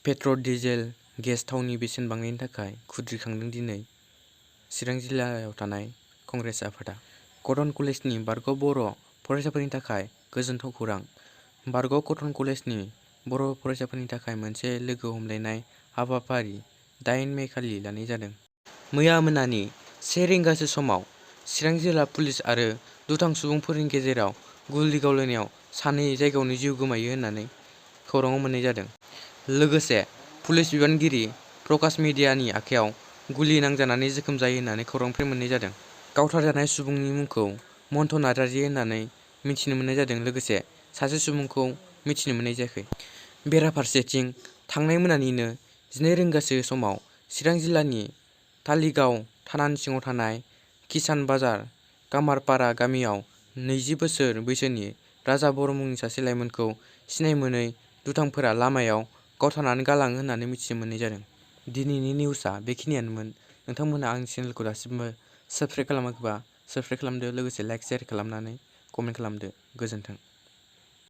Petrol, diesel, gas, थावनि बेसेन बांनायनि थाखाय खुद्रिखांदों दिनै चिरां जिल्लायाव थानाय कंग्रेस आफादा। कटन कलेजनि बारग' बर' फरायसाफोरनि थाखाय गोजोनथाव खौरां। बारग' कटन कलेजनि बर' फरायसाफोरनि थाखाय मोनसे लोगो हमलायनाय हाबाफारि 8 मे खालि लानाय जादों। मैया मोनानि 1 रिंगासो समाव चिरां जिल्ला पुलिस आरो दुथां सुबुंफोरनि गेजेराव गुलि गावलायनायाव सानै जायगायावनो जिउ गोमायो होननानै खौराङाव मोननाय जादों। लोगोसे पुलिस बिबानगिरि प्रकाश मेडियानि आखायाव गुलि नांजानानै जोखोम जायो होननानै खौरांनिफ्राय मोननाय जादों। गावथारजानाय सुबुंनि मुंखौ मन्टु नार्जारी होननानै मिथिनो मोननाय जादों। लोगोसे सासे सुबुंखौ मिथिनो मोननाय जायाखै। बेराफारसेथिं थांनाय मोनानिनो 12 रिंगासो समाव चिरां जिल्लानि तालिगाव थानानि सिङाव थानाय किसान बाजार कामारपारा गामियाव 20 बोसोर बैसोनि राजा बर' मुंनि सासे लाइमोनखौ सिनाय मोनै दुथांफोरा लामायाव गावथारनानै गालाङो होननानै मिथिनो मोननाय जादों। दिनैनि निउसआ बेखिनियानोमोन। नोंथांमोना आंनि चेनेलखौ दासिमबो साबस्क्राइब खालामाखैबा साबस्क्राइब खालामदो। लोगोसे लाइक शेयार खालामनानै कमेन्ट खालामदो। गोजोन्थों।